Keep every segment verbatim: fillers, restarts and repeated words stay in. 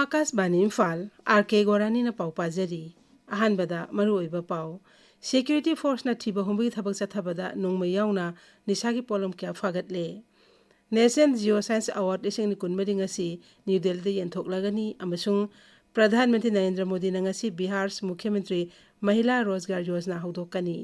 ꯑꯥꯀꯥꯁꯕꯥꯅꯤ Imphal, R ꯀꯦ ꯒꯣꯔꯥꯅꯤꯅ ꯄꯥꯎ ꯄꯥꯖꯔꯤ꯫ ꯑꯍꯥꯟꯕꯗ ꯃꯔꯨꯑꯣꯏꯕ ꯄꯥꯎ꯫ ꯁꯦꯀ꯭ꯌꯨꯔꯤꯇꯤ ꯐꯣꯔꯁꯅ ꯊꯤꯕ ꯍꯨꯝꯕꯒꯤ ꯊꯕꯛ ꯆꯠꯊꯕꯗ ꯅꯣꯡꯃꯩ ꯌꯥꯎꯅ ꯅꯤꯁꯥꯒꯤ ꯄꯣꯠꯂꯝ ꯀꯌꯥ ꯐꯥꯒꯠꯂꯦ꯫ ꯅꯦꯁꯅꯦꯜ ꯖꯤꯑꯣ ꯁꯥꯏꯟꯁ ꯑꯦꯋꯥꯔꯗ ꯂꯤꯁꯤꯡ ꯑꯅꯤ ꯀꯨꯟꯃꯔꯤ ꯉꯁꯤ ꯅ꯭ꯌꯨ ꯗꯦꯜꯂꯤꯗ ꯌꯦꯟꯊꯣꯛꯂꯒꯅꯤ ꯑꯃꯁꯨꯡ ꯄ꯭ꯔꯙꯥꯟ ꯃꯟꯇ꯭ꯔꯤ ꯅꯔꯦꯟꯗ꯭ꯔ ꯃꯣꯗꯤꯅ ꯉꯁꯤ ꯕꯤꯍꯥꯔ ꯃꯨꯈ꯭ꯌ ꯃꯟꯇ꯭ꯔꯤ ꯃꯍꯤꯂꯥ ꯔꯣꯖꯒꯥꯔ ꯌꯣꯖꯅꯥ ꯍꯧꯗꯣꯛꯀꯅꯤ꯫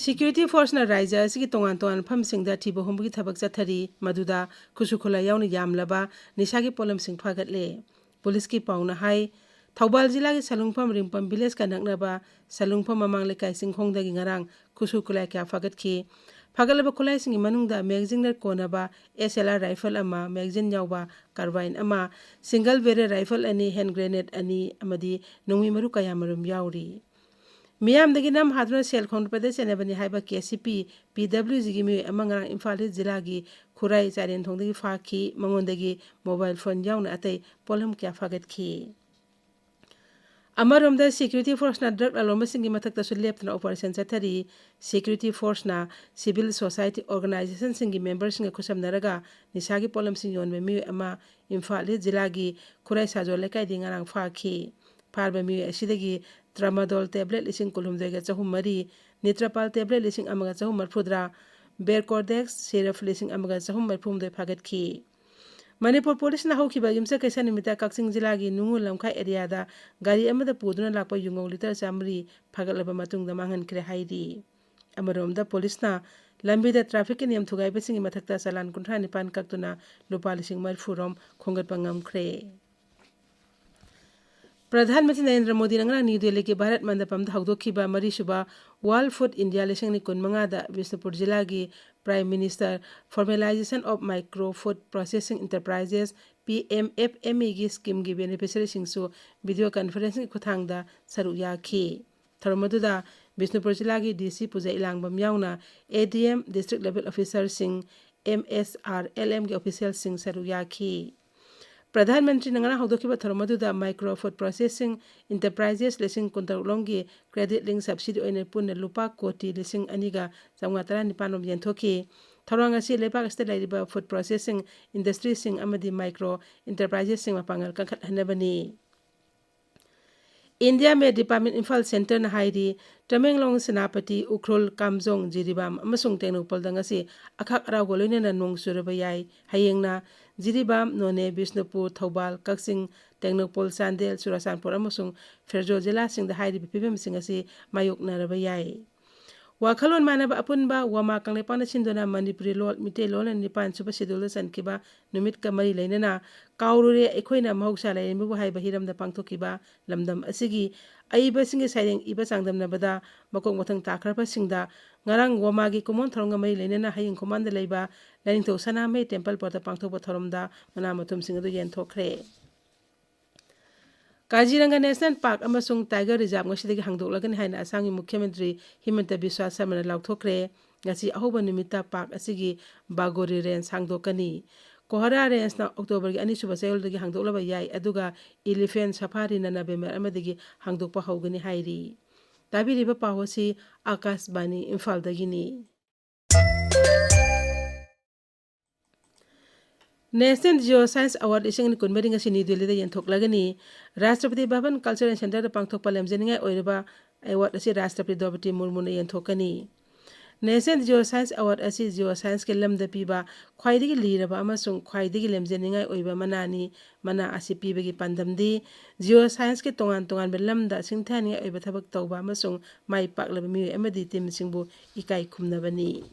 ꯁꯦꯀ꯭ꯌꯨꯔꯤꯇꯤ ꯐꯣꯔꯁꯅ ꯔꯥꯖ꯭ꯌ ꯑꯁꯤꯒꯤ ꯇꯣꯉꯥꯟ ꯇꯣꯉꯥꯟꯕ ꯃꯐꯝꯁꯤꯡꯗ ꯊꯤꯕ ꯍꯨꯝꯕꯒꯤ ꯊꯕꯛ ꯆꯠꯊꯔꯤ, ꯃꯗꯨꯗ ꯈꯨꯠꯁꯨ ꯈꯨꯠꯂꯥꯏ ꯌꯥꯎꯅ ꯌꯥꯝꯂꯕ ꯅꯤꯁꯥꯒꯤ ꯄꯣꯠꯂꯝꯁꯤꯡ ꯐꯥꯒꯠꯂꯦ꯫ ꯄꯨꯂꯤꯁꯀꯤ ꯄꯥꯎꯅ ꯍꯥꯏ, ꯊꯧꯕꯥꯜ ꯖꯤꯂꯥꯒꯤ ꯁꯂꯨꯡꯐꯝ ꯔꯤꯡꯄꯝ ꯚꯤꯂꯦꯖꯀ ꯅꯛꯅꯕ ꯁꯂꯨꯡꯐꯝ ꯃꯃꯥꯡ ꯂꯩꯀꯥꯏ ꯆꯤꯡꯈꯣꯡꯗꯒꯤ ꯉꯔꯥꯡ ꯈꯨꯠꯁꯨ ꯈꯨꯠꯂꯥꯏ ꯀꯌꯥ ꯐꯥꯒꯠꯈꯤ꯫ ꯐꯥꯒꯠꯂꯕ ꯈꯨꯠꯂꯥꯏꯁꯤꯡꯒꯤ ꯃꯅꯨꯡꯗ ꯃꯦꯒꯥꯖꯤꯟꯗ ꯀꯣꯟꯅꯕ ꯑꯦꯁ ꯑꯦꯜ ꯑꯥꯔ ꯔꯥꯏꯐꯜ ꯑꯃ, ꯃꯦꯒꯥꯖꯤꯟ ꯌꯥꯎꯕ ꯀꯥꯔꯕꯥꯏꯟ ꯑꯃ, ꯁꯤꯡꯒꯜ ꯕꯦꯔꯦꯜ ꯔꯥꯏꯐꯜ ꯑꯅꯤ, ꯍꯦꯟ ꯒ꯭ꯔꯦꯅꯦꯗ ꯑꯅꯤ ꯑꯃꯗꯤ ꯅꯣꯡꯃꯩ ꯃꯔꯨ ꯀꯌꯥꯃꯔꯨꯝ ꯌꯥꯎꯔꯤ꯫ ꯃꯤꯌꯥꯝꯗꯒꯤ ꯅꯝ ꯍꯥꯗꯨꯅ ꯁꯦꯜ ꯈꯣꯝꯒꯠꯄꯗ ꯆꯦꯟꯅꯕꯅꯤ ꯍꯥꯏꯕ ꯀꯦ ꯁꯤ ꯄꯤ, ꯄꯤ ꯗꯕ꯭ꯂꯤꯎ ꯖꯤꯒꯤ ꯃꯤꯑꯣꯏ ꯑꯃ ꯉꯔꯥꯡ ꯏꯝꯐꯥꯜ ꯏꯁ ꯖꯤꯂꯥꯒꯤ ꯈꯨꯔꯥꯏ ꯆꯥꯏꯔꯦꯟꯊꯣꯡꯗꯒꯤ ꯐꯥꯈꯤ꯫ ꯃꯉꯣꯟꯗꯒꯤ ꯃꯣꯕꯥꯏꯜ ꯐꯣꯟ ꯌꯥꯎꯅ ꯑꯇꯩ ꯄꯣꯠꯂꯝ ꯀꯌꯥ ꯐꯥꯒꯠꯈꯤ꯫ ꯑꯃꯔꯣꯝꯗ, ꯁꯦꯀ꯭ꯌꯨꯔꯤꯇꯤ ꯐꯣꯔꯁꯅ ꯗ꯭ꯔꯒ ꯂꯂꯣꯟꯕꯁꯤꯡꯒꯤ ꯃꯊꯛꯇꯁꯨ ꯂꯦꯞꯇꯅ ꯑꯣꯄꯔꯦꯁꯟ ꯆꯠꯊꯔꯤ꯫ ꯁꯦꯀ꯭ꯌꯨꯔꯤꯇꯤ ꯐꯣꯔꯁꯅ ꯁꯤꯚꯤꯜ ꯁꯣꯁꯥꯏꯇꯤ ꯑꯣꯔꯒꯅꯥꯏꯖꯦꯁꯟꯁꯤꯡꯒꯤ ꯃꯦꯝꯕꯔꯁꯤꯡꯒ ꯈꯨꯠꯁꯝꯅꯔꯒ ꯅꯤꯁꯥꯒꯤ ꯄꯣꯠꯂꯝꯁꯤꯡ ꯌꯣꯟꯕ ꯃꯤꯑꯣꯏ ꯑꯃ ꯏꯝꯐꯥꯜ ꯏꯁ ꯖꯤꯂꯥꯒꯤ ꯈꯨꯔꯥꯏ ꯁꯥꯖꯣꯜ ꯂꯩꯀꯥꯏꯗꯒꯤ ꯉꯔꯥꯡ ꯐꯥꯈꯤ꯫ ꯐꯥꯔꯕ ꯃꯤꯑꯣꯏ ꯑꯁꯤꯗꯒꯤ ꯇ꯭ꯔꯥꯃꯥꯗꯣꯜ ꯇꯦꯕ꯭ꯂꯦꯠ ꯂꯤꯁꯤꯡ ꯀꯨꯟꯍꯨꯝꯗꯣꯏꯒ ꯆꯍꯨꯝ ꯃꯔꯤ, ꯅꯤꯇ꯭ꯔꯄꯥꯜ ꯇꯦꯕ꯭ꯂꯦꯠ ꯂꯤꯁꯤꯡ ꯑꯃꯒ ꯆꯍꯨꯝ ꯃꯔꯤꯐꯨꯇꯔꯥ, ꯕꯦꯔꯀꯣꯗꯦꯛꯁ ꯁꯤꯔꯞ ꯂꯤꯁꯤꯡ ꯑꯃꯒ ꯆꯍꯨꯝ ꯃꯔꯤꯐꯨꯍꯨꯝꯗꯣꯏ ꯐꯥꯒꯠꯈꯤ꯫ ꯃꯅꯤꯄꯨꯔ ꯄꯨꯂꯤꯁꯅ ꯍꯧꯈꯤꯕ ꯌꯨꯝꯁꯀꯩꯁ ꯅꯨꯃꯤꯠꯇ ꯀꯛꯆꯤꯡ ꯖꯤꯂꯥꯒꯤ ꯅꯨꯡꯉꯨ ꯂꯝꯈꯥꯏ ꯑꯦꯔꯤꯌꯥꯗ ꯒꯥꯔꯤ ꯑꯃꯗ ꯄꯨꯗꯨꯅ ꯂꯥꯛꯄ ꯌꯨꯉꯧ ꯂꯤꯇꯔ ꯆꯥꯃꯔꯤ ꯐꯥꯒꯠꯂꯕ ꯃꯇꯨꯡꯗ ꯃꯥꯡꯍꯟꯈ꯭ꯔꯦ ꯍꯥꯏꯔꯤ꯫ ꯑꯃꯔꯣꯝꯗ, ꯄꯨꯂꯤꯁꯅ ꯂꯝꯕꯤꯗ ꯇ꯭ꯔꯥꯐꯤꯛꯀꯤ ꯅꯤꯌꯝ ꯊꯨꯒꯥꯏꯕꯁꯤꯡꯒꯤ ꯃꯊꯛꯇ ꯆꯂꯥꯟ ꯀꯨꯟꯊ꯭ꯔꯥ ꯅꯤꯄꯥꯟ ꯀꯛꯇꯨꯅ ꯂꯨꯄꯥ ꯂꯤꯁꯤꯡ ꯃꯔꯤꯐꯨ ꯔꯣꯝ ꯈꯣꯝꯒꯠꯄ ꯉꯝꯈ꯭ꯔꯦ꯫ ꯄ꯭ꯔꯙꯥꯟ ꯃꯟꯇ꯭ꯔꯤ ꯅꯔꯦꯟꯗ꯭ꯔ ꯃꯣꯗꯤꯅ ꯉꯔꯥꯡ ꯅ꯭ꯌꯨ ꯗꯦꯜꯂꯤꯒꯤ ꯚꯥꯔꯠ ꯃꯟꯗꯄꯝꯗ ꯍꯧꯗꯣꯛꯈꯤꯕ ꯃꯔꯤꯁꯨꯕ ꯋꯥꯔꯜꯗ ꯐꯨꯗ ꯏꯟꯗꯤꯌꯥ ꯂꯤꯁꯤꯡ ꯑꯅꯤ ꯀꯨꯟꯃꯉꯥꯗ ꯕꯤꯁꯅꯨꯄꯨꯔ ꯖꯤꯂꯥꯒꯤ Prime Minister Formalization of Micro Food Processing Enterprises, P M F M ꯏꯒꯤ ꯁ꯭ꯀꯤꯝꯒꯤ ꯕꯦꯅꯤꯐꯤꯁꯔꯤꯁꯤꯡꯁꯨ ꯚꯤꯗꯤꯑꯣ ꯀꯟꯐꯔꯦꯟꯁꯤꯡꯒꯤ ꯈꯨꯠꯊꯥꯡꯗ ꯁꯔꯨꯛ ꯌꯥꯈꯤ꯫ ꯊꯧꯔꯝ ꯑꯗꯨꯗ ꯕꯤꯁꯅꯨꯄꯨꯔ ꯖꯤꯂꯥꯒꯤ ꯗꯤ ꯁꯤ ꯄꯨꯖꯥ ꯏꯂꯥꯡꯕꯝ ꯌꯥꯎꯅ A D M, district level ꯑꯣꯐꯤꯁꯔꯁꯤꯡ, ꯑꯦꯝ ꯑꯦꯁ ꯑꯥꯔ ꯑꯦꯜ ꯑꯦꯝꯒꯤ ꯑꯣꯐꯤꯁꯤꯌꯦꯜꯁꯤꯡ ꯁꯔꯨꯛ ꯌꯥꯈꯤ꯫ ꯄ꯭ꯔꯙꯥꯟ ꯃꯟꯇ꯭ꯔꯤꯅ ꯉꯔꯥꯡ ꯍꯧꯗꯣꯛꯈꯤꯕ ꯊꯧꯔꯝ ꯑꯗꯨꯗ micro food processing enterprises ꯂꯤꯁꯤꯡ ꯀꯨꯟꯇꯔꯨꯛ ꯂꯣꯝꯒꯤ credit link subsidy ꯑꯣꯏꯅ ꯄꯨꯟꯅ ꯂꯨꯄꯥ ꯀꯣꯇꯤ ꯂꯤꯁꯤꯡ ꯑꯅꯤꯒ ꯆꯥꯝꯃꯉꯥ ꯇꯔꯥꯅꯤꯄꯥꯟ ꯔꯣꯝ ꯌꯦꯟꯊꯣꯛꯈꯤ꯫ ꯊꯧꯔꯥꯡ ꯑꯁꯤ ꯂꯩꯕꯥꯛ ꯑꯁꯤꯗ ꯂꯩꯔꯤꯕ food processing industryꯁꯤꯡ ꯑꯃꯗꯤ micro enterprisesꯁꯤꯡ ꯃꯄꯥꯡꯒꯜ ꯀꯟꯈꯠꯍꯟꯅꯕꯅꯤ꯫ India Met Department ꯏꯝꯐꯥꯜ ꯁꯦꯟꯇꯔꯅ ꯍꯥꯏꯔꯤ, ꯇꯃꯦꯡꯂꯣꯡ, ꯁꯦꯅꯥꯄꯇꯤ, ꯎꯈ꯭ꯔꯨꯜ, ꯀꯥꯝꯖꯣꯡ, ꯖꯤꯔꯤꯕꯥꯝ ꯑꯃꯁꯨꯡ ꯇꯦꯡꯅꯧꯄꯜꯗ ꯉꯁꯤ ꯑꯈꯥꯛ ꯑꯔꯥꯎꯒ ꯂꯣꯏꯅꯅ ꯅꯣꯡ ꯆꯨꯔꯕ ꯌꯥꯏ꯫ ꯍꯌꯦꯡꯅ ꯖꯤꯔꯤꯕꯥꯝ, ꯅꯣꯅꯦ, ꯕꯤꯁꯅꯨꯄꯨꯔ, ꯊꯧꯕꯥꯜ, ꯀꯛꯆꯤꯡ, ꯇꯦꯡꯅꯧꯄꯜ, ꯆꯥꯟꯗꯦꯜ, ꯆꯨꯔꯥꯆꯥꯟꯄꯨꯔ ꯑꯃꯁꯨꯡ ꯐꯦꯔꯖꯣ ꯖꯤꯂꯥꯁꯤꯡꯗ ꯍꯥꯏꯔꯤꯕ ꯐꯤꯕꯝꯁꯤꯡ ꯑꯁꯤ ꯃꯥꯌꯣꯛꯅꯔꯕ ꯌꯥꯏ꯫ ꯋꯥꯈꯜꯂꯣꯟ ꯃꯥꯟꯅꯕ ꯑꯄꯨꯟꯕ ꯋꯥꯃꯥ ꯀꯪꯂꯩꯄꯥꯛꯅ ꯁꯤꯟꯗꯨꯅ ꯃꯅꯤꯄꯨꯔꯤ ꯂꯣꯜ, ꯃꯤꯇꯩꯂꯣꯟ ꯅꯤꯄꯥꯟ ꯁꯨꯕ ꯁꯦꯗꯨꯜꯗ ꯆꯟꯈꯤꯕ ꯅꯨꯃꯤꯠꯀ ꯃꯔꯤ ꯂꯩꯅꯅ ꯀꯥꯎꯔꯨꯔꯦ ꯑꯩꯈꯣꯏꯅ ꯃꯍꯧꯁꯥ ꯂꯥꯏꯔꯦꯝꯕꯤꯕꯨ ꯍꯥꯏꯕ ꯍꯤꯔꯝꯗ ꯄꯥꯡꯊꯣꯛꯈꯤꯕ ꯂꯝꯗꯝ ꯑꯁꯤꯒꯤ ꯑꯏꯕꯁꯤꯡꯒꯤ ꯁꯩꯔꯦꯡ ꯏꯕ ꯆꯥꯡꯗꯝꯅꯕꯗ ꯃꯀꯣꯛ ꯃꯊꯪ ꯇꯥꯈ꯭ꯔꯕꯁꯤꯡꯗ ꯉꯔꯥꯡ ꯋꯥꯃꯥꯒꯤ ꯀꯨꯝꯑꯣꯟ ꯊꯧꯔꯝꯒ ꯃꯔꯤ ꯂꯩꯅꯅ ꯍꯌꯦꯡ ꯈꯣꯡꯕꯥꯟꯗ ꯂꯩꯕ ꯂꯥꯏꯅꯤꯡꯊꯧ ꯁꯅꯥꯃꯍꯤ ꯇꯦꯝꯄꯜ ꯕꯣꯔꯗꯇ ꯄꯥꯡꯊꯣꯛꯄ ꯊꯧꯔꯝꯗ ꯃꯅꯥ ꯃꯊꯨꯝꯁꯤꯡ ꯑꯗꯨ ꯌꯦꯟꯊꯣꯛꯈ꯭ꯔꯦ꯫ ꯀꯥꯖꯤꯔꯪꯒ ꯅꯦꯁꯅꯦꯜ ꯄꯥꯔꯛ ꯑꯃꯁꯨꯡ ꯇꯥꯏꯒꯔ ꯔꯤꯖꯥꯔꯚ ꯉꯁꯤꯗꯒꯤ ꯍꯥꯡꯗꯣꯛꯂꯒꯅꯤ ꯍꯥꯏꯅ ꯑꯁꯥꯝꯒꯤ ꯃꯨꯈ꯭ꯌ ꯃꯟꯇ꯭ꯔꯤ ꯍꯤꯃꯟꯇ ꯕꯤꯁ꯭ꯋꯥ ꯁꯔꯃꯅ ꯂꯥꯎꯊꯣꯛꯈ꯭ꯔꯦ꯫ ꯉꯁꯤ ꯑꯍꯧꯕ ꯅꯨꯃꯤꯠꯇ ꯄꯥꯔꯛ ꯑꯁꯤꯒꯤ ꯕꯥꯒꯣꯔꯤ ꯔꯦꯟꯖ ꯍꯥꯡꯗꯣꯛꯀꯅꯤ꯫ ꯀꯣꯍꯔꯥ ꯔꯦꯟꯖꯅ ꯑꯣꯛꯇꯣꯕꯔꯒꯤ ꯑꯅꯤꯁꯨꯕ ꯆꯌꯣꯜꯗꯒꯤ ꯍꯥꯡꯗꯣꯛꯂꯕ ꯌꯥꯏ, ꯑꯗꯨꯒ ꯏꯂꯤꯐꯦꯟꯠ ꯁꯐꯥꯔꯤꯅ ꯅꯕꯦꯝꯕꯔ ꯑꯃꯗꯒꯤ ꯍꯥꯡꯗꯣꯛꯄ ꯍꯧꯒꯅꯤ ꯍꯥꯏꯔꯤ꯫ ꯇꯥꯕꯤꯔꯤꯕ ꯄꯥꯎ ꯑꯁꯤ ꯑꯥꯀꯥꯁꯕꯥꯅꯤ ꯏꯝꯐꯥꯜꯗꯒꯤꯅꯤ꯫ National Geoscience Award ꯂꯤꯁꯤꯡ ꯑꯅꯤ ꯀꯨꯟꯃꯔꯤ ꯉꯁꯤ ꯅ꯭ꯌꯨ ꯗꯦꯜꯂꯤꯗ ꯌꯦꯟꯊꯣꯛꯂꯒꯅꯤ꯫ ꯔꯥꯁꯇ꯭ꯔꯄꯇꯤ ꯚꯕꯟ ꯀꯜꯆꯔꯦꯜ ꯁꯦꯟꯇꯔꯗ ꯄꯥꯡꯊꯣꯛꯄ ꯂꯝꯖꯅꯤꯡꯉꯥꯏ ꯑꯣꯏꯔꯕ ꯑꯦꯋꯥꯔꯗ ꯑꯁꯤ ꯔꯥꯁꯇ꯭ꯔꯄꯇꯤ ꯗ꯭ꯔꯧꯄꯗꯤ ꯃꯨꯔꯃꯨꯅ ꯌꯦꯟꯊꯣꯛꯀꯅꯤ꯫ National Geoscience Award ꯑꯁꯤ geoscienceꯀꯤ ꯂꯝꯗ ꯄꯤꯕ ꯈ꯭ꯋꯥꯏꯗꯒꯤ ꯂꯤꯔꯕ ꯑꯃꯁꯨꯡ ꯈ꯭ꯋꯥꯏꯗꯒꯤ ꯂꯦꯝꯖꯅꯤꯡꯉꯥꯏ ꯑꯣꯏꯕ ꯃꯅꯥꯅꯤ꯫ ꯃꯅꯥ ꯑꯁꯤ ꯄꯤꯕꯒꯤ ꯄꯥꯟꯗꯝꯗꯤ geoscienceꯀꯤ ꯇꯣꯉꯥꯟ ꯇꯣꯉꯥꯟꯕ ꯂꯝꯗ ꯁꯤꯡꯊꯥꯅꯤꯡꯉꯥꯏ ꯑꯣꯏꯕ ꯊꯕꯛ ꯇꯧꯕ ꯑꯃꯁꯨꯡ ꯃꯥꯏ ꯄꯥꯛꯂꯕ ꯃꯤꯑꯣꯏ ꯑꯃꯗꯤ ꯇꯤꯝꯁꯤꯡꯕꯨ ꯏꯀꯥꯏ ꯈꯨꯝꯅꯕꯅꯤ꯫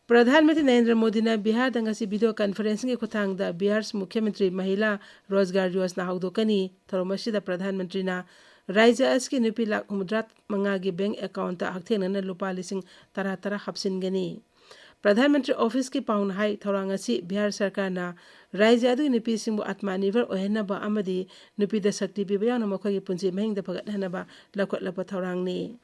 ꯄ꯭ꯔꯙꯥꯟ ꯃꯟꯇ꯭ꯔꯤ ꯅꯔꯦꯟꯗ꯭ꯔ ꯃꯣꯗꯤꯅ ꯕꯤꯍꯥꯔꯗ ꯉꯁꯤ video conferencingꯒꯤ ꯈꯨꯠꯊꯥꯡꯗ ꯕꯤꯍꯥꯔ ꯃꯨꯈ꯭ꯌ ꯃꯟꯇ꯭ꯔꯤ ꯃꯍꯤꯂꯥ ꯔꯣꯖꯒꯥꯔ ꯌꯣꯖꯅꯥ ꯍꯧꯗꯣꯛꯀꯅꯤ꯫ ꯊꯧꯔꯝ ꯑꯁꯤꯗ ꯄ꯭ꯔꯙꯥꯟ ꯃꯟꯇ꯭ꯔꯤꯅ ꯔꯥꯖ꯭ꯌ ꯑꯁꯤꯒꯤ ꯅꯨꯄꯤ ꯂꯥꯈ ꯍꯨꯝꯐꯨꯇꯔꯥ ꯃꯉꯥꯒꯤ bank accountꯇ ꯍꯛꯊꯦꯡꯅꯅ ꯂꯨꯄꯥ ꯂꯤꯁꯤꯡ ꯇꯔꯥ ꯇꯔꯥ ꯍꯥꯞꯆꯤꯟꯒꯅꯤ꯫ ꯄ꯭ꯔꯙꯥꯟ ꯃꯟꯇ꯭ꯔꯤ officeꯀꯤ ꯄꯥꯎꯅ ꯍꯥꯏ, ꯊꯧꯔꯥꯡ ꯑꯁꯤ ꯕꯤꯍꯥꯔ ꯁꯔꯀꯥꯔꯅ ꯔꯥꯖ꯭ꯌ ꯑꯗꯨꯒꯤ ꯅꯨꯄꯤꯁꯤꯡꯕꯨ ꯑꯇꯃꯅꯤꯔꯚꯔ ꯑꯣꯏꯍꯟꯅꯕ ꯑꯃꯗꯤ ꯅꯨꯄꯤꯗ ꯁꯛꯇꯤ ꯄꯤꯕ ꯌꯥꯎꯅ ꯃꯈꯣꯏꯒꯤ ꯄꯨꯟꯁꯤ ꯃꯍꯤꯡꯗ ꯐꯒꯠꯍꯟꯅꯕ ꯂꯧꯈꯠꯂꯛꯄ ꯊꯧꯔꯥꯡꯅꯤ꯫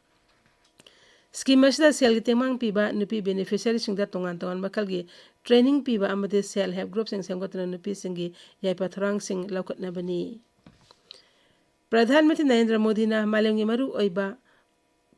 ꯁ꯭ꯀꯤꯝ ꯑꯁꯤꯗ ꯁꯦꯜꯒꯤ ꯇꯦꯡꯕꯥꯡ ꯄꯤꯕ ꯅꯨꯄꯤ ꯕꯦꯅꯤꯐꯤꯁꯔꯤꯁꯤꯡꯗ ꯇꯣꯉꯥꯟ ꯇꯣꯉꯥꯟꯕ ꯃꯈꯜꯒꯤ ꯇ꯭ꯔꯦꯅꯤꯡ ꯄꯤꯕ ꯑꯃꯗꯤ ꯁꯦꯜꯐ ꯍꯦꯜꯞ ꯒ꯭ꯔꯨꯞꯁꯤꯡ ꯁꯦꯝꯒꯠꯇꯨꯅ ꯅꯨꯄꯤꯁꯤꯡꯒꯤ ꯌꯥꯏꯐ ꯊꯧꯔꯥꯡꯁꯤꯡ ꯂꯧꯈꯠꯅꯕꯅꯤ꯫ ꯄ꯭ꯔꯙꯥꯟ ꯃꯟꯇ꯭ꯔꯤ ꯅꯔꯦꯟꯗ꯭ꯔ ꯃꯣꯗꯤꯅ ꯃꯥꯂꯦꯝꯒꯤ ꯃꯔꯨꯑꯣꯏꯕ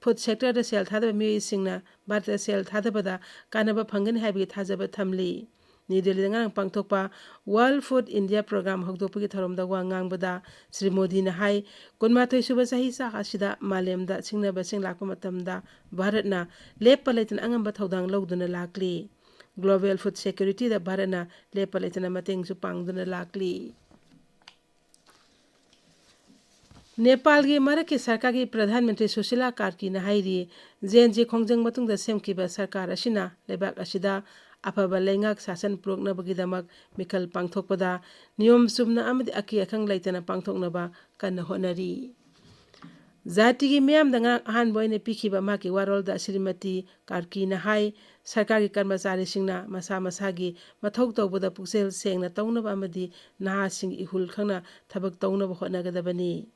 ꯐꯨꯗ ꯁꯦꯛꯇꯔꯗ ꯁꯦꯜ ꯊꯥꯗꯕ ꯃꯤꯑꯣꯏꯁꯤꯡꯅ ꯚꯥꯔꯠꯇ ꯁꯦꯜ ꯊꯥꯗꯕꯗ ꯀꯥꯟꯅꯕ ꯐꯪꯒꯅꯤ ꯍꯥꯏꯕꯒꯤ ꯊꯥꯖꯕ ꯊꯝꯂꯤ꯫ ꯅ꯭ꯌꯨ ꯗꯦꯜꯂꯤꯗ ꯉꯔꯥꯡ ꯄꯥꯡꯊꯣꯛꯄ ꯋꯥꯔꯜ ꯐꯨꯗ ꯏꯟꯗꯤꯌꯥ ꯄ꯭ꯔꯣꯒ꯭ꯔꯥꯝ ꯍꯧꯗꯣꯛꯄꯒꯤ ꯊꯧꯔꯝꯗ ꯋꯥ ꯉꯥꯡꯕꯗ ꯁ꯭ꯔꯤ ꯃꯣꯗꯤꯅ ꯍꯥꯏ, ꯀꯨꯟꯃꯥꯊꯣꯏ ꯁꯨꯕ ꯆꯍꯤꯆꯥ ꯑꯁꯤꯗ ꯃꯥꯂꯦꯝꯗ ꯁꯤꯡꯅꯕꯁꯤꯡ ꯂꯥꯛꯄ ꯃꯇꯝꯗ ꯚꯥꯔꯠꯅ ꯂꯦꯞꯄ ꯂꯩꯇꯅ ꯑꯉꯝꯕ ꯊꯧꯗꯥꯡ ꯂꯧꯗꯨꯅ ꯂꯥꯛꯂꯤ꯫ ꯒ꯭ꯂꯣꯕꯦꯜ ꯐꯨꯗ ꯁꯦꯀ꯭ꯌꯨꯔꯤꯇꯤꯗ ꯚꯥꯔꯠꯅ ꯂꯦꯞꯄ ꯂꯩꯇꯅ ꯃꯇꯦꯡꯁꯨ ꯄꯥꯡꯗꯨꯅ ꯂꯥꯛꯂꯤ꯫ ꯅꯦꯄꯥꯜꯒꯤ ꯃꯔꯛꯀꯤ ꯁꯔꯀꯥꯔꯒꯤ ꯄ꯭ꯔꯙꯥꯟ ꯃꯟꯇ꯭ꯔꯤ ꯁꯨꯁꯤꯂꯥ ꯀꯥꯔꯀꯤꯅ ꯍꯥꯏꯔꯤ, ꯖꯦ ꯑꯦꯟ ꯖꯤ ꯈꯣꯡꯖꯪ ꯃꯇꯨꯡꯗ ꯁꯦꯝꯈꯤꯕ ꯁꯔꯀꯥꯔ ꯑꯁꯤꯅ ꯂꯩꯕꯥꯛ ꯑꯁꯤꯗ ꯑꯐꯕ ꯂꯩꯉꯥꯛ ꯁꯥꯁꯟ ꯄꯨꯔꯛꯅꯕꯒꯤꯗꯃꯛ ꯃꯤꯈꯜ ꯄꯥꯡꯊꯣꯛꯄꯗ ꯅꯤꯌꯣꯝ ꯆꯨꯝꯅ ꯑꯃꯗꯤ ꯑꯀꯤ ꯑꯈꯪ ꯂꯩꯇꯅ ꯄꯥꯡꯊꯣꯛꯅꯕ ꯀꯟꯅ ꯍꯣꯠꯅꯔꯤ꯫ ꯖꯥꯇꯤꯒꯤ ꯃꯤꯌꯥꯝꯗ ꯉꯔꯥꯡ ꯑꯍꯥꯟꯕ ꯑꯣꯏꯅ ꯄꯤꯈꯤꯕ ꯃꯍꯥꯛꯀꯤ ꯋꯥꯔꯣꯜꯗ ꯁ꯭ꯔꯤꯃꯇꯤ ꯀꯥꯔꯀꯤꯅ ꯍꯥꯏ, ꯁꯔꯀꯥꯔꯒꯤ ꯀꯔꯃꯆꯥꯔꯤꯁꯤꯡꯅ ꯃꯁꯥ ꯃꯁꯥꯒꯤ ꯃꯊꯧ ꯇꯧꯕꯗ ꯄꯨꯛꯆꯦꯜ ꯁꯦꯡꯅ ꯇꯧꯅꯕ ꯑꯃꯗꯤ ꯅꯍꯥꯁꯤꯡꯒꯤ ꯏꯍꯨꯜ ꯈꯪꯅ ꯊꯕꯛ ꯇꯧꯅꯕ ꯍꯣꯠꯅꯒꯗꯕꯅꯤ꯫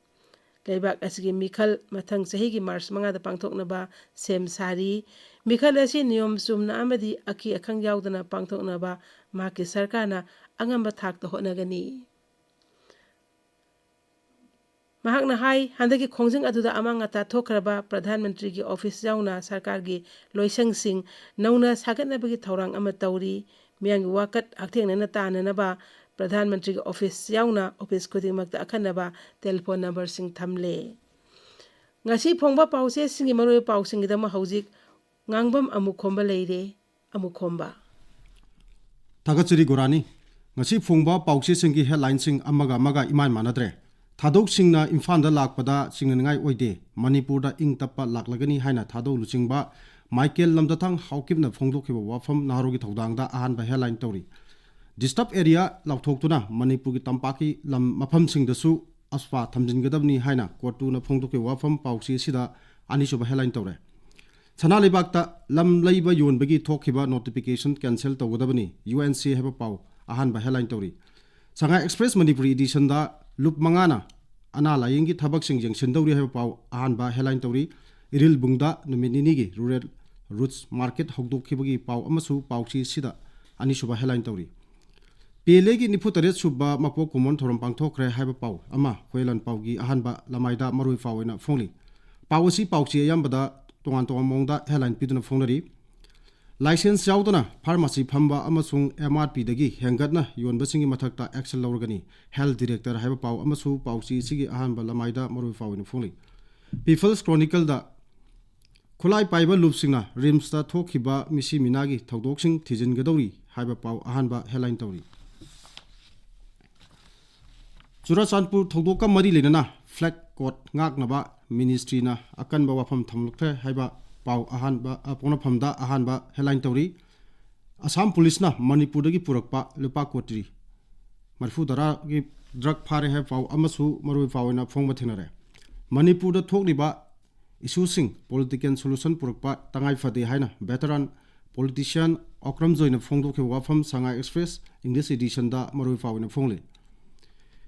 ꯂꯩꯕꯥꯛ ꯑꯁꯤꯒꯤ ꯃꯤꯈꯜ ꯃꯊꯪ ꯆꯍꯤꯒꯤ ꯃꯥꯔꯆ ꯃꯉꯥꯗ ꯄꯥꯡꯊꯣꯛꯅꯕ ꯁꯦꯝ ꯁꯥꯔꯤ꯫ ꯃꯤꯈꯜ ꯑꯁꯤ ꯅꯤꯌꯣꯝ ꯆꯨꯝꯅ ꯑꯃꯗꯤ ꯑꯀꯤ ꯑꯈꯪ ꯌꯥꯎꯗꯅ ꯄꯥꯡꯊꯣꯛꯅꯕ ꯃꯍꯥꯛꯀꯤ ꯁꯔꯀꯥꯔꯅ ꯑꯉꯝꯕ ꯊꯥꯛꯇ ꯍꯣꯠꯅꯒꯅꯤ꯫ ꯃꯍꯥꯛꯅ ꯍꯥꯏ, ꯍꯟꯗꯛꯀꯤ ꯈꯣꯡꯖꯪ ꯑꯗꯨꯗ ꯑꯃꯥꯡ ꯑꯇꯥ ꯊꯣꯛꯈ꯭ꯔꯕ ꯄ꯭ꯔꯙꯥꯟ ꯃꯟꯇ꯭ꯔꯤꯒꯤ ꯑꯣꯐꯤꯁ ꯌꯥꯎꯅ ꯁꯔꯀꯥꯔꯒꯤ ꯂꯣꯏꯁꯪꯁꯤꯡ ꯅꯧꯅ ꯁꯥꯒꯠꯅꯕꯒꯤ ꯊꯧꯔꯥꯡ ꯑꯃ ꯇꯧꯔꯤ꯫ ꯃꯤꯌꯥꯝꯒꯤ ꯋꯥꯀꯠ ꯍꯛꯊꯦꯡꯅꯅ ꯇꯥꯅꯅꯕ ꯄ꯭ꯔꯙꯥꯟ ꯃꯟꯇ꯭ꯔꯤꯒꯤ ꯑꯣꯐꯤꯁ ꯌꯥꯎꯅ ꯑꯣꯐꯤꯁ ꯈꯨꯗꯤꯡꯃꯛꯇ ꯑꯈꯟꯅꯕ ꯇꯦꯂꯤꯐꯣꯟ ꯅꯝꯕꯔꯁꯤꯡ ꯊꯝꯂꯦ꯫ ꯉꯁꯤ ꯐꯣꯡꯕ ꯄꯥꯎꯆꯦꯁꯤꯡꯒꯤ ꯃꯔꯨꯑꯣꯏꯕ ꯄꯥꯎꯁꯤꯡꯒꯤꯗꯃꯛ ꯍꯧꯖꯤꯛ ꯉꯥꯡꯕꯝ ꯑꯃꯨꯛ ꯈꯣꯝꯕ ꯂꯩꯔꯦ꯫ ꯑꯃꯨꯛ ꯈꯣꯝꯕ꯫ ꯊꯥꯒꯠꯆꯔꯤ ꯒꯣꯔꯥꯅꯤ꯫ ꯉꯁꯤ ꯐꯣꯡꯕ ꯄꯥꯎꯆꯦꯁꯤꯡꯒꯤ ꯍꯦꯗꯂꯥꯏꯟꯁꯤꯡ ꯑꯃꯒ ꯑꯃꯒ ꯏꯃꯥꯟ ꯃꯥꯟꯅꯗ꯭ꯔꯦ꯫ ꯊꯥꯗꯧꯁꯤꯡꯅ ꯏꯝꯐꯥꯜꯗ ꯂꯥꯛꯄꯗ ꯆꯤꯡꯅꯅꯤꯡꯉꯥꯏ ꯑꯣꯏꯗꯦ, ꯃꯅꯤꯄꯨꯔꯗ ꯏꯪ ꯇꯞꯄ ꯂꯥꯛꯂꯒꯅꯤ ꯍꯥꯏꯅ ꯊꯥꯗꯧ ꯂꯨꯆꯤꯡꯕ ꯃꯥꯏꯀꯦꯜ ꯂꯝꯖꯊꯥꯡ ꯍꯥꯎꯀꯤꯞꯅ ꯐꯣꯡꯗꯣꯛꯈꯤꯕ ꯋꯥꯐꯝ ꯅꯍꯥꯔꯣꯜꯒꯤ ꯊꯧꯗꯥꯡꯗ ꯑꯍꯥꯟꯕ ꯍꯦꯗꯂꯥꯏꯟ ꯇꯧꯔꯤ꯫ ꯗꯤꯁꯇꯔꯕ ꯑꯦꯔꯤꯌꯥ ꯂꯥꯎꯊꯣꯛꯇꯨꯅ ꯃꯅꯤꯄꯨꯔꯒꯤ ꯇꯝꯄꯥꯛꯀꯤ ꯂꯝ ꯃꯐꯝꯁꯤꯡꯗꯁꯨ ꯑꯁꯄꯥ ꯊꯝꯖꯤꯟꯒꯗꯕꯅꯤ ꯍꯥꯏꯅ ꯀꯣꯔꯠꯇꯨꯅ ꯐꯣꯡꯗꯣꯛꯈꯤꯕ ꯋꯥꯐꯝ ꯄꯥꯎꯆꯦ ꯑꯁꯤꯗ ꯑꯅꯤꯁꯨꯕ ꯍꯦꯗꯂꯥꯏꯟ ꯇꯧꯔꯦ꯫ ꯁꯅꯥ ꯂꯩꯕꯥꯛꯇ ꯂꯝ ꯂꯩꯕ ꯌꯣꯟꯕꯒꯤ ꯊꯣꯛꯈꯤꯕ ꯅꯣꯇꯤꯐꯤꯀꯦꯁꯟ ꯀꯦꯟꯁꯦꯜ ꯇꯧꯒꯗꯕꯅꯤ, ꯌꯨ ꯑꯦꯟ ꯁꯤ ꯍꯥꯏꯕ ꯄꯥꯎ ꯑꯍꯥꯟꯕ ꯍꯦꯗꯂꯥꯏꯟ ꯇꯧꯔꯤ꯫ ꯁꯉꯥꯏ ꯑꯦꯛꯁꯄ꯭ꯔꯦꯁ ꯃꯅꯤꯄꯨꯔꯤ ꯏꯗꯤꯁꯟꯗ ꯂꯨꯞ ꯃꯉꯥꯅ ꯑꯅꯥ ꯂꯥꯌꯦꯡꯒꯤ ꯊꯕꯛꯁꯤꯡ ꯌꯦꯡꯁꯤꯟꯗꯧꯔꯤ ꯍꯥꯏꯕ ꯄꯥꯎ ꯑꯍꯥꯟꯕ ꯍꯦꯗꯂꯥꯏꯟ ꯇꯧꯔꯤ꯫ ꯏꯔꯤꯜꯕꯨꯡꯗ ꯅꯨꯃꯤꯠ ꯅꯤꯅꯤꯒꯤ Rural Roots Market ꯍꯧꯗꯣꯛꯈꯤꯕꯒꯤ ꯄꯥꯎ ꯑꯃꯁꯨ ꯄꯥꯎꯆꯦ ꯑꯁꯤꯗ ꯑꯅꯤꯁꯨꯕ headline ꯇꯧꯔꯤ꯫ ꯄꯤ ꯑꯦꯜ ꯑꯦꯒꯤ ꯅꯤꯐꯨ ꯇꯔꯦꯠ ꯁꯨꯕ ꯃꯄꯣꯛ ꯀꯨꯝꯑꯣꯟ ꯊꯧꯔꯝ ꯄꯥꯡꯊꯣꯛꯈ꯭ꯔꯦ ꯍꯥꯏꯕ ꯄꯥꯎ ꯑꯃ ꯍꯨꯌꯦꯟ ꯂꯥꯟꯄꯥꯎꯒꯤ ꯑꯍꯥꯟꯕ ꯂꯃꯥꯏꯗ ꯃꯔꯨꯑꯣꯏ ꯄꯥꯎ ꯑꯣꯏꯅ ꯐꯣꯡꯂꯤ꯫ ꯄꯥꯎ ꯑꯁꯤ ꯄꯥꯎꯆꯦ ꯑꯌꯥꯝꯕꯗ ꯇꯣꯉꯥꯟ ꯇꯣꯉꯥꯟꯕ ꯃꯑꯣꯡꯗ headline ꯄꯤꯗꯨꯅ ꯐꯣꯡꯅꯔꯤ꯫ License ꯌꯥꯎꯗꯅ pharmacy ꯐꯝꯕ ꯑꯃꯁꯨꯡ M R P ꯗꯒꯤ ꯍꯦꯟꯒꯠꯅ ꯌꯣꯟꯕꯁꯤꯡꯒꯤ ꯃꯊꯛꯇ action ꯂꯧꯔꯒꯅꯤ, Health Director ꯍꯥꯏꯕ ꯄꯥꯎ ꯑꯃꯁꯨ ꯄꯥꯎꯆꯦ ꯑꯁꯤꯒꯤ ꯑꯍꯥꯟꯕ ꯂꯃꯥꯏꯗ ꯃꯔꯨꯑꯣꯏ ꯄꯥꯎ ꯑꯣꯏꯅ ꯐꯣꯡꯂꯤ꯫ People's Chronicleꯗ ꯈꯨꯠꯂꯥꯏ ꯄꯥꯏꯕ ꯂꯨꯞꯁꯤꯡꯅ ꯔꯤꯝꯁꯇ ꯊꯣꯛꯈꯤꯕ ꯃꯤꯁꯤ ꯃꯤꯅꯥꯒꯤ ꯊꯧꯗꯣꯛꯁꯤꯡ ꯊꯤꯖꯤꯟꯒꯗꯧꯔꯤ ꯍꯥꯏꯕ ꯄꯥꯎ ꯑꯍꯥꯟꯕ headline ꯇꯧꯔꯤ꯫ ꯆꯨꯔꯆꯥꯟꯄꯨꯔ ꯊꯧꯗꯣꯛꯀ ꯃꯔꯤ ꯂꯩꯅꯅ flag code ꯉꯥꯛꯅꯕ ministryꯅ ꯑꯀꯟꯕ ꯋꯥꯐꯝ ꯊꯝꯂꯛꯈ꯭ꯔꯦ ꯍꯥꯏꯕ ꯄꯥꯎ ꯑꯍꯥꯟꯕ, ꯑ, ꯄꯣꯛꯅꯐꯝꯗ ꯑꯍꯥꯟꯕ headline ꯇꯧꯔꯤ꯫ ꯑꯁꯥꯝ ꯄꯨꯂꯤꯁꯅ ꯃꯅꯤꯄꯨꯔꯗꯒꯤ ꯄꯨꯔꯛꯄ ꯂꯨꯄꯥ ꯀꯣꯇꯤ ꯃꯔꯤꯐꯨ ꯇꯔꯥꯒꯤ drug ꯐꯥꯔꯦ ꯍꯥꯏꯕ ꯄꯥꯎ ꯑꯃꯁꯨ ꯃꯔꯨꯑꯣꯏ ꯄꯥꯎ ꯑꯣꯏꯅ ꯐꯣꯡꯕ ꯊꯦꯡꯅꯔꯦ꯫ ꯃꯅꯤꯄꯨꯔꯗ ꯊꯣꯛꯂꯤꯕ issueꯁꯤꯡ political solution ꯄꯨꯔꯛꯄ ꯇꯉꯥꯏ ꯐꯗꯦ ꯍꯥꯏꯅ veteran politician ꯑꯣꯀ꯭ꯔꯝꯖꯣꯏꯅ ꯐꯣꯡꯗꯣꯛꯈꯤꯕ ꯋꯥꯐꯝ Sangai Express English editionꯗ ꯃꯔꯨꯑꯣꯏ ꯄꯥꯎ ꯑꯣꯏꯅ ꯐꯣꯡꯂꯤ꯫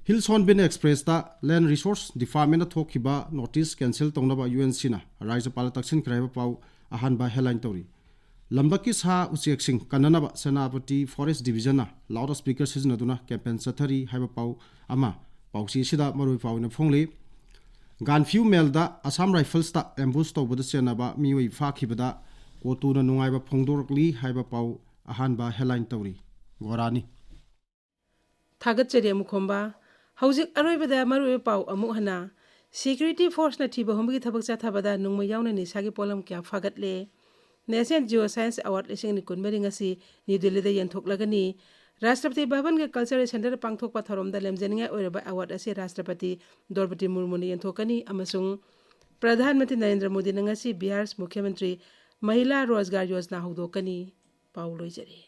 Hills Hornbill Expressꯇ Land Resource Departmentꯅ ꯊꯣꯛꯈꯤꯕ notice cancel ꯇꯧꯅꯕ UNCꯅ ꯔꯥꯖ꯭ꯌꯄꯥꯜꯗ ꯇꯛꯁꯤꯟꯈ꯭ꯔꯦ ꯍꯥꯏꯕ ꯄꯥꯎ ꯑꯍꯥꯟꯕ headline ꯇꯧꯔꯤ꯫ ꯂꯝꯂꯛꯀꯤ ꯁꯥ ꯎꯆꯦꯛꯁꯤꯡ ꯀꯟꯅꯅꯕ ꯁꯦꯅꯥꯄꯇꯤ Forest Divisionꯅ loud speaker ꯁꯤꯖꯤꯟꯅꯗꯨꯅ campaign ꯆꯠꯊꯔꯤ ꯍꯥꯏꯕ ꯄꯥꯎ ꯑꯃ ꯄꯥꯎꯆꯦ ꯑꯁꯤꯗ ꯃꯔꯨꯑꯣꯏ ꯄꯥꯎ ꯑꯣꯏꯅ ꯐꯣꯡꯂꯤ꯫ ꯒꯥꯟꯐ꯭ꯌꯨ ꯃꯦꯜꯗ ꯑꯁꯥꯝ ꯔꯥꯏꯐꯜꯁꯇ ambush ꯇꯧꯕꯗ ꯆꯦꯟꯅꯕ ꯃꯤꯑꯣꯏ ꯐꯥꯈꯤꯕꯗ ꯀꯣꯇꯨꯅ ꯅꯨꯡꯉꯥꯏꯕ ꯐꯣꯡꯗꯣꯔꯛꯂꯤ ꯍꯥꯏꯕ ꯄꯥꯎ ꯑꯍꯥꯟꯕ headline ꯇꯧꯔꯤ꯫ ꯒꯣꯔꯥꯅꯤ꯫ ꯊꯥꯒꯠꯆꯔꯤ ꯑꯃꯨꯈꯣꯝꯕ꯫ ꯍꯧꯖꯤꯛ ꯑꯔꯣꯏꯕꯗ ꯃꯔꯨꯑꯣꯏꯕ ꯄꯥꯎ ꯑꯃꯨꯛ ꯍꯟꯅ꯫ Security Forceꯅ ꯊꯤꯕ ꯍꯨꯝꯕꯒꯤ ꯊꯕꯛ ꯆꯠꯊꯕꯗ ꯅꯣꯡꯃꯩ ꯌꯥꯎꯅ ꯅꯤꯁꯥꯒꯤ ꯄꯣꯠꯂꯝ ꯀꯌꯥ ꯐꯥꯒꯠꯂꯦ꯫ National Geoscience Award ꯂꯤꯁꯤꯡ ꯑꯅꯤ ꯀꯨꯟꯃꯔꯤ ꯉꯁꯤ ꯅ꯭ꯌꯨ ꯗꯤꯜꯂꯤꯗ ꯌꯦꯟꯊꯣꯛꯂꯒꯅꯤ꯫ ꯔꯥꯁꯇ꯭ꯔꯄꯇꯤ ꯚꯕꯟꯒꯤ Cultural Centreꯗ ꯄꯥꯡꯊꯣꯛꯄ ꯊꯧꯔꯝꯗ ꯂꯝꯖꯅꯤꯡꯉꯥꯏ ꯑꯣꯏꯔꯕ award ꯑꯁꯤ ꯔꯥꯁꯇ꯭ꯔꯄꯇꯤ ꯗ꯭ꯔꯧꯄꯗꯤ ꯃꯨꯔꯃꯨꯅ ꯌꯦꯟꯊꯣꯛꯀꯅꯤ ꯑꯃꯁꯨꯡ ꯄ꯭ꯔꯙꯥꯟ ꯃꯟꯇ꯭ꯔꯤ ꯅꯔꯦꯟꯗ꯭ꯔ ꯃꯣꯗꯤꯅ ꯉꯁꯤ ꯕꯤꯍꯥꯔ ꯃꯨꯈ꯭ꯌ ꯃꯟꯇ꯭ꯔꯤ ꯃꯍꯤꯂꯥ ꯔꯣꯖꯒꯥꯔ ꯌꯣꯖꯅꯥ ꯍꯧꯗꯣꯛꯀꯅꯤ꯫ ꯄꯥꯎ ꯂꯣꯏꯖꯔꯦ꯫